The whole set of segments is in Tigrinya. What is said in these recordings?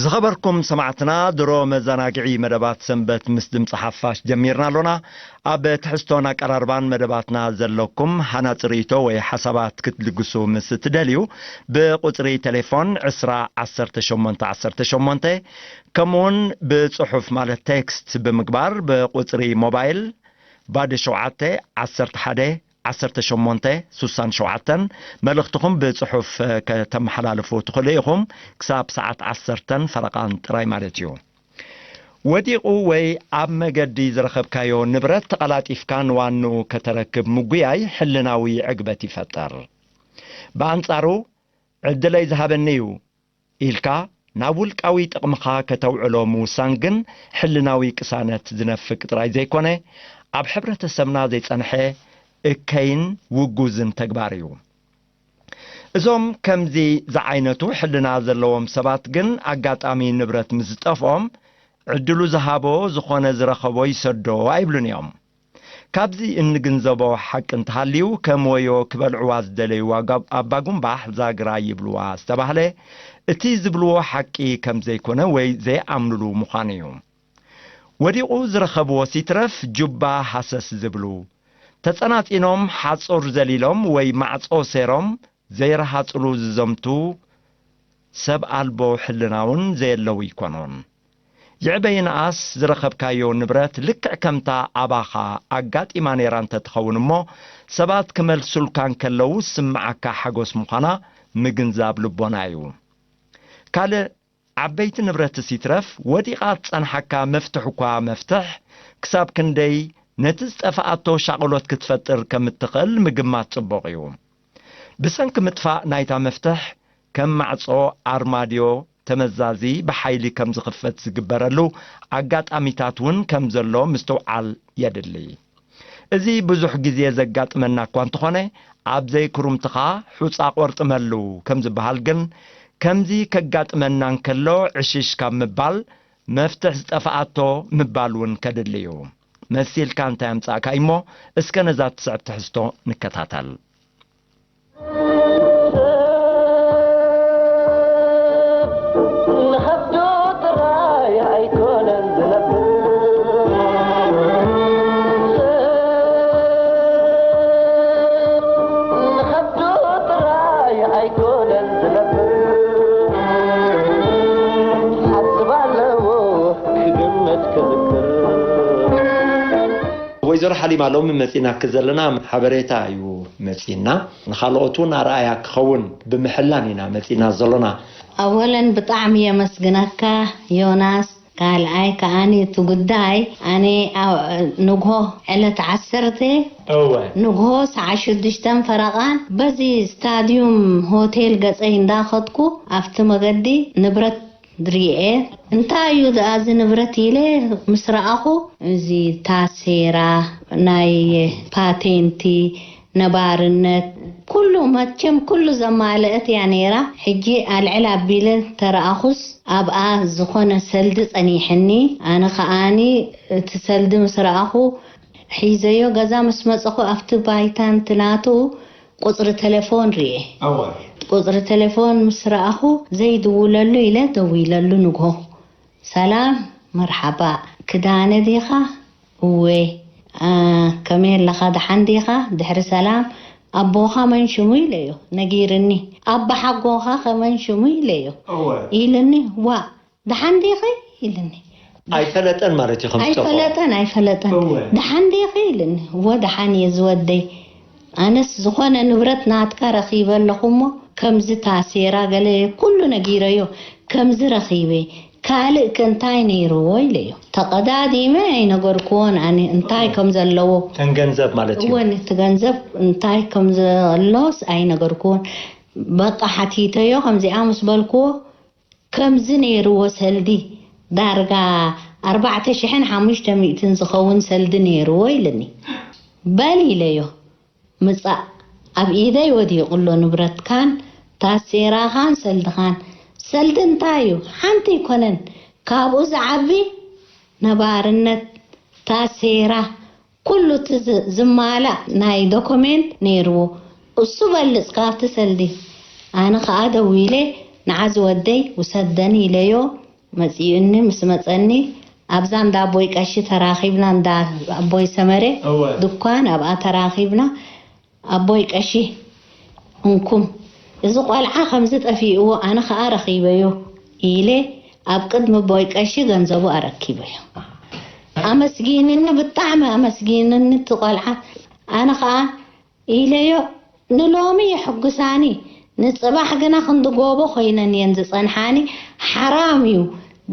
ዝኸበርኩም ሰማዕትና፣ ድሮ መዘናግዒ መደባት ሰንበት ምስ ድምፂ ሓፋሽ ጀሚርና ኣሎና። ኣብ ትሕዝቶን ኣቀራርባን መደባትና ዘለኩም ሃናፂ ርእይቶ ወይ ሓሳባት ክትልግሱ ምስ እትደልዩ፣ ብቁፅሪ ቴሌፎን ዕስራ ዓሰርተ ሸሞንተ ዓሰርተ ሸሞንተ፣ ከምኡውን ብፅሑፍ ማለት ቴክስት ብምግባር ብቁፅሪ ሞባይል ባዶ ሸውዓተ ዓሰርተ ሓደ ዓሰርተ ሸሞንተ ስሳን ሸውዓተን፣ መልእኽትኹም ብጽሑፍ ከተመሓላልፉ ትኽእሉ ኢኹም። ክሳብ ሰዓት ዓሰርተን ፈረቓን ጥራይ ማለት እዩ። ወዲቑ ወይ ኣብ መገዲ ዝረኸብካዮ ንብረት ተቐላጢፍካ ንዋንኡ ከተረክብ ምጉያይ ሕልናዊ ዕግበት ይፈጥር። ብኣንጻሩ፣ ዕድለይ ዝሃበኒ እዩ ኢልካ ናብ ውልቃዊ ጥቕምኻ ከተውዕሎ ምውሳን ግን ሕልናዊ ቅሳነት ዝነፍግ ጥራይ ዘይኮነ፣ ኣብ ሕብረተሰብና ዘይጸንሐ እከይን ውጉዝን ተግባር እዩ። እዞም ከምዚ ዝዓይነቱ ሕልና ዘለዎም ሰባት ግን ኣጋጣሚ ንብረት ምስ ዝጠፍኦም ዕድሉ ዝሃቦ ዝኾነ ዝረኸቦ ይሰዶ ኣይብሉን እዮም። ካብዚ እንግንዘቦ ሓቂ እንተሃልዩ፣ ከም ወዮ ክበልዕዋ ዝደለይዋ ጋብ-፣ ኣባጉምባሕ ዛግራ ይብልዋ ዝተባህለ፣ እቲ ዝብልዎ ሓቂ ከም ዘይኮነ ወይ ዘይኣምኑሉ ምዃኑ እዩ። ወዲቑ ዝረኸብዎ ሲትረፍ ጁባ ሃሰስ ዝብሉ፣ ተጸናጺኖም ሓጹር ዘሊሎም ወይ ማዕጾ ሴሮም ዘይረሃጽሉ ዝዘምቱ ሰብ ኣልቦ ሕልና እውን ዘየለዉ ኣይኮኑን። ይዕበ ይንኣስ ዝረኸብካዮ ንብረት ልክዕ ከምታ ኣባኻ ኣጋጢማ ነይራ እንተትኸውን እሞ፣ ሰባት ክመልሱልካ እንከለዉ ዝስምዓካ ሓጎስ ምዃና ምግንዛብ ልቦና እዩ። ካልእ ዓበይቲ ንብረትስ ይትረፍ፣ ወዲቓ ትጸንሓካ መፍትሕ እኳ መፍትሕ፣ ክሳብ ክንደይ ነቲ ዝጠፍኣቶ ሻቕሎት ክትፈጥር ከም እትኽእል ምግማት ጽቡቕ እዩ። ብሰንኪ ምጥፋእ ናይታ መፍትሕ፣ ከም ማዕጾ ኣርማድዮ ተመዛዚ ብሓይሊ ከም ዝኽፈት ዝግበረሉ ኣጋጣሚታት እውን ከም ዘሎ ምስትውዓል የድሊ። እዚ ብዙሕ ግዜ ዘጋጥመና እኳ እንተኾነ፣ ኣብ ዘይክሩምትኻ ሑጻ ቆርጥመሉ ከም ዝበሃል ግን፣ ከምዚ ከጋጥመና እንከሎ ዕሽሽ ካብ ምባል፣ መፍትሕ ዝጠፍኣቶ ምባል እውን ከድሊ እዩ። መሲልካ እንታይ ኣምጻእካ እሞ፣ እስከ ነዛ ትስዕብ ትሕዝቶ ንከታተል። ንኸብዱ ጥራይ ኣይኮነን ዝነብር፣ ንኸብዱ ጥራይ ኣይኮነን ዝነብር፣ ሓስብ ኣለዎ ክግመት ክዝክር። ወይዘሮ ሓሊማ፣ ሎሚ መጺናኪ ዘለና ሓበሬታ እዩ መጺና። ንኻልኦት እውን ኣርኣያ ክኸውን ብምሕላን ኢና መጺና ዘሎና። ኣወለን ብጣዕሚ የመስግነካ ዮናስ። ካልኣይ ከኣኒ እቲ ጉዳይ ኣነ ኣብ ንግሆ ዕለት ዓሰርተ እወ። ንግሆ ሰዓት ሽዱሽተን ፈረቓን በዚ ስታድዩም ሆቴል ገጸይ እንዳኸድኩ ኣብቲ መገዲ ንብረት ሪኤ፣ እንታይ እዩ ደኣ እዚ ንብረት ኢለ ምስ ረኣኹ፣ እዚ ታሴራ፣ ናይ ፓቴንቲ፣ ነባርነት፣ ኩሉ መቸም ኩሉ ዘማልአት እያ ነይራ። ሕጂ ኣልዕል ኣቢለ ተረኣኹስ ኣብኣ ዝኾነ ሰልዲ ጸኒሕኒ። ኣነ ከኣኒ እቲ ሰልዲ ምስ ረኣኹ ሒዘዮ ገዛ ምስ መጸኹ ኣብቲ ባይታ እንት ናቱ ቁጽሪ ተሌፎን ርኤ። እወ። ቁጽሪ ተሌፎን ምስ ረኣኹ ዘይድውለሉ ኢለ ደዊለሉ ንግሆ። ሰላም፣ መርሓባ፣ ክዳነ ዲኻ? እወ። ኣ፣ ከመይ ኣለኻ? ደሓን ዲኻ? ድሕሪ ሰላም፣ ኣቦኻ መን ሽሙ ኢለዮ፣ ነጊርኒ። ኣባ ሓጎኻ ከ መን ሽሙ ኢለዮ። እወ። ኢልኒ፣ ዋእ፣ ደሓን ዲኺ? ኢልኒ። ኣይፈለጠን ማለት እዩ ከም ዝጠፍኦ። ኣይፈለጠን፣ ኣይፈለጠን። እወ። ደሓን ዲኺ? ኢልኒ። እወ፣ ደሓን እየ ዝወደይ። ኣነስ ዝኾነ ንብረት ናትካ ረኺበ ኣለኹ እሞ፣ ከምዚ ታሴራ ገለ ኩሉ ነጊረዮ፣ ከምዚ ረኺበ፣ ካልእ ከ እንታይ ነይርዎ? ኢለዮ። ተቐዳዲመ ኣይነገርክዎን ኣነ እንታይ ከም ዘለዎ። ተን ገንዘብ ማለት እዩ። እወ፣ ነቲ ገንዘብ እንታይ ከም ዘሎስ ኣይነገርክዎን። በቃ ሓቲተዮ፣ ከምዚኣ ምስ በልክዎ፣ ከምዚ ነይርዎ ሰልዲ፣ ዳርጋ ኣርባዕተ ሽሕን ሓሙሽተ ሚእትን ዝኸውን ሰልዲ ነይርዎ ኢልኒ። በል ኢለዮ፣ ምጻእ፣ ኣብ ኢደይ ወዲቑ ኣሎ ንብረትካን ታሴራኻን ሰልድኻን። ሰልዲ እንታይ እዩ? ሓንቲ ኣይኮነን፣ ካብኡ ዝዓቢ ነባርነት፣ ታሴራ፣ ኩሉ እቲ ዝ-፣ ዝማላእ ናይ ዶኩሜንት ነይርዎ። እሱ በልጽ ካብቲ ሰልዲ። ኣነ ኸኣ ደዊለ፣ ንዓ ዝወደይ ውሰደኒ ኢለዮ። መጺኡኒ። ምስ መጸኒ ኣብዛ እንዳ ኣቦይ ቀሺ ተራኺብና፣ እንዳ ኣቦይ ሰመረ እወ። ድኳን ኣብኣ ተራኺብና። ኣቦይ ቀሺ እንኩም፣ እዚ ቆልዓ ከምዚ ጠፊእዎ ኣነ ኸኣ ረኺበዮ ኢለ ኣብ ቅድሚ ኣቦይ ቀሺ ገንዘቡ ኣረኪበዮ። ኣመስጊንኒ፣ ብጣዕሚ ኣመስጊንኒ እቲ ቆልዓ። ኣነ ኸኣ ኢለዮ፣ ንሎሚ የሐጉሳኒ፣ ንጽባሕ ግና ክንዲ ጎቦ ኮይነን እየን ዝጸንሓኒ። ሓራም እዩ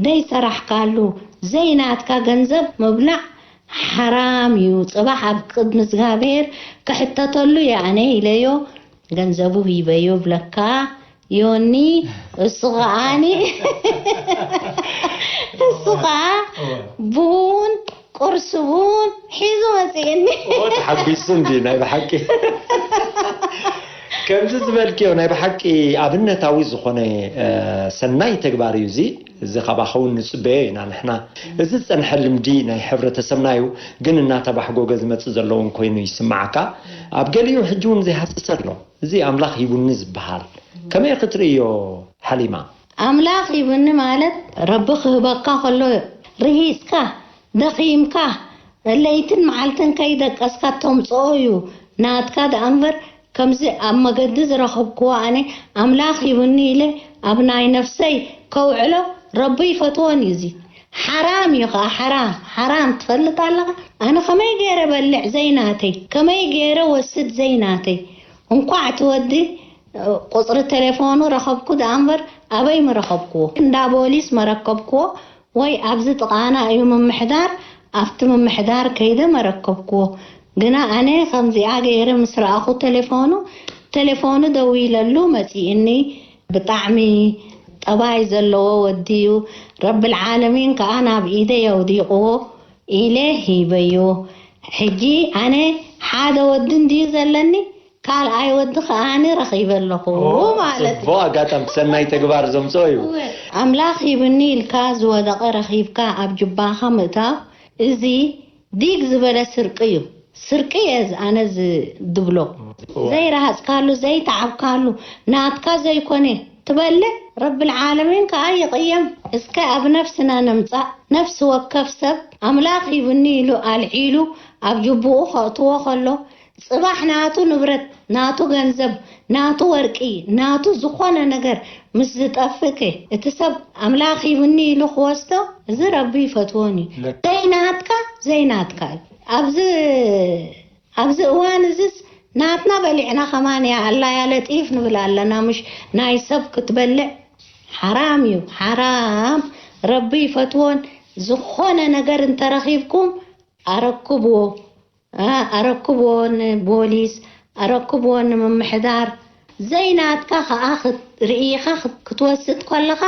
ደይሰራሕካሉ ዘይናትካ ገንዘብ ምብላዕ፣ ሓራም እዩ። ጽባሕ ኣብ ቅድሚ እግዚኣብሔር ክሕተተሉ እየ ኣነ ኢለዮ። ገንዘቡ ሂበዮ ብለካ ዮኒ፣ እሱ ኸኣኒ እሱ ኸኣ ቡን ቁርሲ ቡን ሒዙ መጺእኒ። ኦ፣ ተሓጒሱ እንዲ ናይ ብሓቂ። ከምዚ ዝበልክዮ ናይ ብሓቂ ኣብነታዊ ዝኾነ፣ እ፣ ሰናይ ተግባር እዩ እዚ። እዚ ካባኻ እውን ንጽበዮ ኢና ንሕና። እዚ ዝጸንሐ ልምዲ ናይ ሕብረተሰብና እዩ፣ ግን እናተባሕጎገ ዝመጽእ ዘሎ እውን ኮይኑ ይስምዓካ። ኣብ ገሊኡ ሕጂ እውን ዘይሃስስ ኣሎ። እዚ ኣምላኽ ሂቡኒ ዝበሃል። ከመይ ክትርእዮ ሓሊማ? ኣምላኽ ሂቡኒ ማለት ረቢ ክህበካ ከሎ ርሂጽካ፣ ደኺምካ፣ ለይትን መዓልትን ከይደቀስካ ተምጽኦ እዩ ናትካ ደኣ እምበር፣ ከምዚ ኣብ መገዲ ዝረኸብክዎ ኣነ ኣምላኽ ሂቡኒ ኢለ ኣብ ናይ ነፍሰይ ከውዕሎ ረቢ ይፈትዎን እዩ። እዚ ሓራም እዩ ኸዓ፣ ሓራም፣ ሓራም ትፈልጥ ኣለኻ? ኣነ ከመይ ገይረ በልዕ ዘይናተይ፣ ከመይ ገይረ ወስድ ዘይናተይ? እንኳዕ እቲ ወዲ ቁጽሪ ቴሌፎኑ ረኸብኩ ደኣ እምበር ኣበይ ምረኸብክዎ? እንዳ ቦሊስ መረከብክዎ ወይ ኣብዚ ጥቓና እዩ ምምሕዳር፣ ኣብቲ ምምሕዳር ከይደ መረከብክዎ። ግና ኣነ ከምዚኣ ገይረ ምስ ረኣኹ ቴሌፎኑ፣ ቴሌፎኑ ደዊለሉ መጺእኒ። ብጣዕሚ ጠባይ ዘለዎ ወዲ እዩ። ረብል ዓለሚን ከኣ ናብ ኢደይ ኣውዲቕዎ ኢለ ሂበዮ። ሕጂ ኣነ ሓደ ወዲ እንድዩ ዘለኒ፣ ካልኣይ ወዲ ከኣኒ ረኺበ ኣለኹ ኦ፣ ማለት እዩ። ጽቡቕ ኣጋጣሚ፣ ሰናይ ተግባር ዘምጽኦ እዩ። እወ። ኣምላኽ ሂብኒ ኢልካ ዝወደቐ ረኺብካ ኣብ ጅባኻ ምእታው፣ እዚ ዲግ ዝበለ ስርቂ እዩ። ስርቂ እየ ዝ-፣ ኣነ ዝድብሎ። እወ። ዘይረሃጽካሉ፣ ዘይተዓብካሉ፣ ናትካ ዘይኮነ ትበልዕ፣ ረብል ዓለሚን ከኣ ይቕየም። እስከ ኣብ ነፍስና ነምጻእ። ነፍሲ ወከፍ ሰብ ኣምላኽ ሂብኒ ኢሉ ኣልዒሉ ኣብ ጅቡኡ ከእትዎ ከሎ፣ ጽባሕ ናቱ ንብረት፣ ናቱ ገንዘብ፣ ናቱ ወርቂ፣ ናቱ ዝኾነ ነገር ምስ ዝጠፍእከ፣ እቲ ሰብ ኣምላኽ ሂብኒ ኢሉ ክወስዶ፣ እዚ ረቢ ይፈትዎን እዩ። ልክ። ዘይናትካ፣ ዘይናትካ እዩ። ኣብዚ፣ ኣብዚ እዋን እዚስ ናትና በሊዕና ከማን ያ ኣላ ያ ለጢፍ ንብል ኣለና፣ ምሽ ናይ ሰብ ክትበልዕ ሓራም እዩ፣ ሓራም። ረቢ ይፈትዎን። ዝኾነ ነገር እንተረኺብኩም ኣረክብዎ። ኣ-፣ ኣረክብዎ ንቦሊስ፣ ኣረክብዎ ንምምሕዳር። ዘይናትካ ኸኣ ክት-፣ ርኢኻ ክት-፣ ክትወስድ ከለኻ፣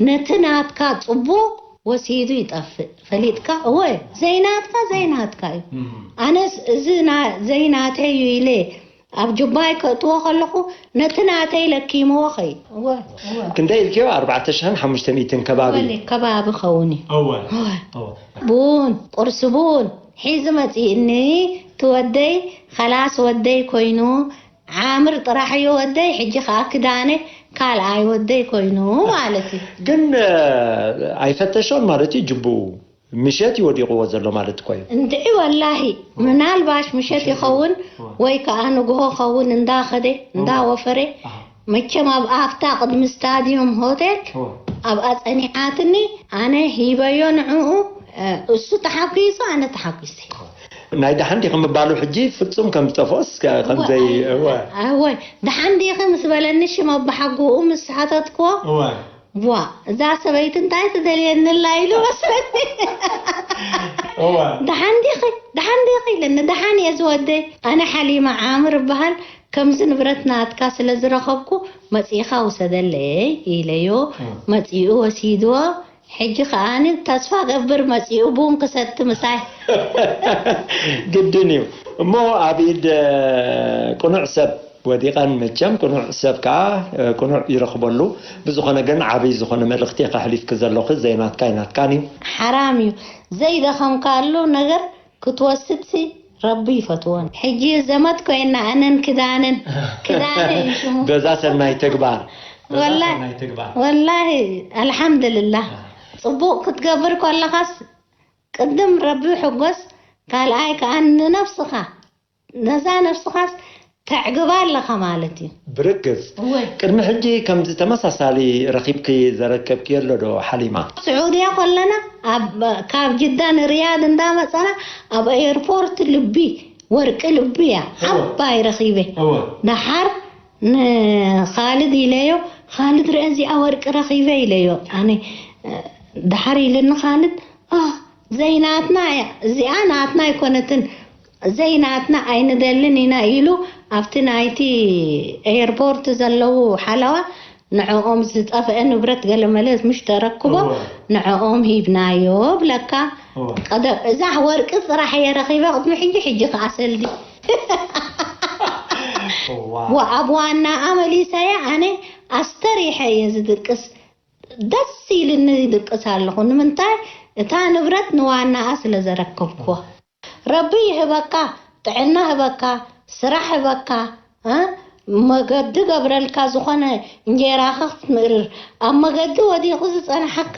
ነቲ ናትካ ጽቡቕ ወሲዱ ይጠፍእ። ፈሊጥካ? እወ፣ ዘይናትካ፣ ዘይናትካ እዩ። እም። ኣነስ እዚ ና-፣ ዘይናተይ እዩ ኢለ ኣብ ጁባይ ከእትዎ ከለኹ፣ ነቲ ናተይ ለኪምዎ ኸይድ። እወ፣ እወ። ክንደይ ኢልክዮ? ኣርባዕተ ሽሕን ሓሙሽተ ሚእትን ከባቢ። ወለ ከባቢ ኸውን እዩ። እወ። እወ። እወ። ቡን፣ ቁርሲ ቡን ሒዙ መጺእኒ፣ እቲ ወደይ፣ ኸላስ ወደይ ኮይኑ፣ ዓምር ጥራሕ እዩ ወደይ፣ ሕጂ ኸኣ ክዳነ ካልኣይ ወደይ ኮይኑ ማለት እዩ። ግን፣ እ፣ ኣይፈተሾን ማለት እዩ ጅቡኡ? ምሸት እዩ ወዲቕዎ ዘሎ ማለት እኮ እዩ። እንድዒ ወላሂ፣ ምናልባሽ ምሸት ምሸት ይኸውን፣ ይኸውን። ወይ ከኣ ንግሆ ኸውን እንዳኸደ፣ እንዳወፈረ። ኣሃ። መቸም ኣብ ኣፍታ ቅድሚ ስታድዮም ሆቴል እወ። ኣብኣ ጸኒሓትኒ፣ ኣነ ሂበዮ ንዕኡ፣ እ፣ እሱ ተሓጒሱ፣ ኣነ ተሓጒሰ። ናይ ደሓን ዲኺ ምባሉ ሕጂ ፍጹም ከም ዝጠፍኦስ ከ-፣ ከም እወ፣ ዘይ-፣ ኣይ-፣ እወ። ኣወ፣ ደሓን ዲኺ ምስ በለኒ ሽም ኣባሓጎኡ ምስ ሓተትክዎ፣ እወ። ቧ፣ እዛ ሰበይቲ እንታይ ትደልየኒ ኣላ ኢሉ መስለኒ። እወ። ደሓን ዲኺ? ደሓን ዲኺ? ኢለኒ። ደሓን እየ ዝወደይ። ኣነ ሓሊማ ዓምር እበሃል። ከምዚ ንብረት ናትካ ስለ ዝረኸብኩ መጺእኻ ውሰደለይ ኢለዮ። እም። መጺኡ ወሲድዎ። ሕጂ ከኣ ተስፋ ገብር መጺኡ ቡን ክሰቲ ምሳይ። ግድን እዩ። እሞ ኣብ ኢድ ቅኑዕ ሰብ ወዲቐን መቸም ቅኑዕ ሰብ ከኣ፣ እ፣ ቅኑዕ ይረኽበሉ። ብዝኾነ ግን ዓብይ ዝኾነ መልእኽቲ ኢኻ ኣሕሊፍኪ ዘለኺ፣ ዘይናትካ ኣይናትካን እዩ። ሓራም እዩ። ዘይደኸምካሉ ነገር ክትወስድሲ ረቢ ይፈትዎን። ሕጂ ዘመድ ኮይና ኣነን ክዳነን፣ ክዳነ እዩ ሽሙ። በዛ ሰናይ ተግባር። በዛ ወላሂ፣ ሰናይ ተግባር። ወላሂ ኣልሓምዱልላህ። አ። ጽቡቕ ክትገብር ከለኻስ ቅድም ረቢ ሕጎስ፣ ካልኣይ ከኣ ንነብስኻ፣ ነዛ ነብስኻስ ተዕግባ ኣለኻ ማለት እዩ። ብርግጽ። እወ። ቅድሚ ሕጂ ከምዚ ተመሳሳሊ ረኺብኪ ዘረከብኪ ኣሎ ዶ ሓሊማ? ስዑድያ ከለና ኣብ ካብ ጅዳ ንሪያድ እንዳመፀና ኣብ ኤርፖርት ልቢ ወርቂ ልቢ እያ ዓባይ ረኺበ። እወ። ደሓር ንኻልድ ኢለዮ፣ ካልድ ርአ እዚኣ ወርቂ ረኺበ ኢለዮ። ኣነ ደሓር ኢልኒ ካልድ፣ "ኣ፣ ዘይናትና እያ፣ እዚኣ ናትና ኣይኮነትን፣ ዘይናትና ኣይንደልን ኢና" ኢሉ ኣብቲ ናይቲ ኤርፖርት ዘለዉ ሓለዋ ንዕኦም ዝጠፍአ ንብረት ገለመለ ምሽ ተረክቦ እወ። ንዕኦም ሂብናዮ ብለካ። እወ። ቀደ-፣ እዛ ወርቂ ጥራሕ እየ ረኺበ፣ ቅድሚ ሕጂ ሕጂ ከኣ ሰልዲ። ዋው። ወኣብ ዋናኣ መሊሰያ ኣነ ኣስተሪሐ እየ ዝድቅስ። ደስ ኢልኒ ይድቅስ ኣለኹ። ንምንታይ? እታ ንብረት ንዋናኣ ስለ ዘረከብኩዋ። ረቢ ይህበካ፣ ጥዕና ህበካ፣ ስራሕ ህበካ፣ እ? መገዲ ገብረልካ፣ ዝኾነ እንጀራኻ ክትምእርር። ኣብ መገዲ ወዲቑ ዝጸንሓካ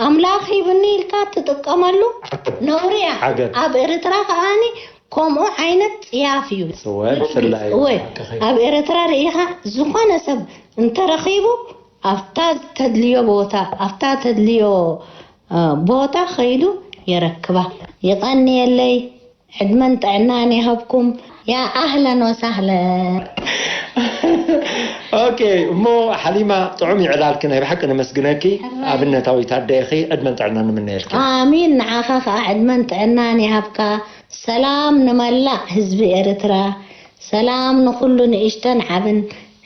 ኣምላኽ ሂብኒ ኢልካ ትጥቀመሉ ነውሪ እያ። ዓገብ። ኣብ ኤርትራ ከኣኒ ከምኡ ዓይነት ጽያፍ እዩ። እወ፣ ብፍላይ እወ፣ ኣብ ኤርትራ ርኢኻ ዝኾነ ሰብ እንተረኺቡ ኣብታ ተድልዮ ቦታ፣ ኣብታ ተድልዮ እ፣ ቦታ ኸይዱ የረክባ። ይቐንየለይ፣ ዕድመን ጥዕናን ይሃብኩም። ያ ኣህለን ወሳህለን። ኦኬ። እሞ ሓሊማ፣ ጥዑም ይዕላልኪ፣ ናይ ብሓቂ ነመስግነኪ። ኣብነታዊት ኣደ ኢኺ። ዕድመን ጥዕናን ንምነየልኪ። ኣሚን። ንዓኻ ኸዓ ዕድመን ጥዕናን ይሃብካ። ሰላም ንመላእ ህዝቢ ኤርትራ፣ ሰላም ንኹሉ ንእሽተን ዓብን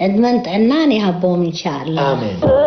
ዕድመን ጥዕናን ይሃቦም ኢንሻኣላ። ኣሜን።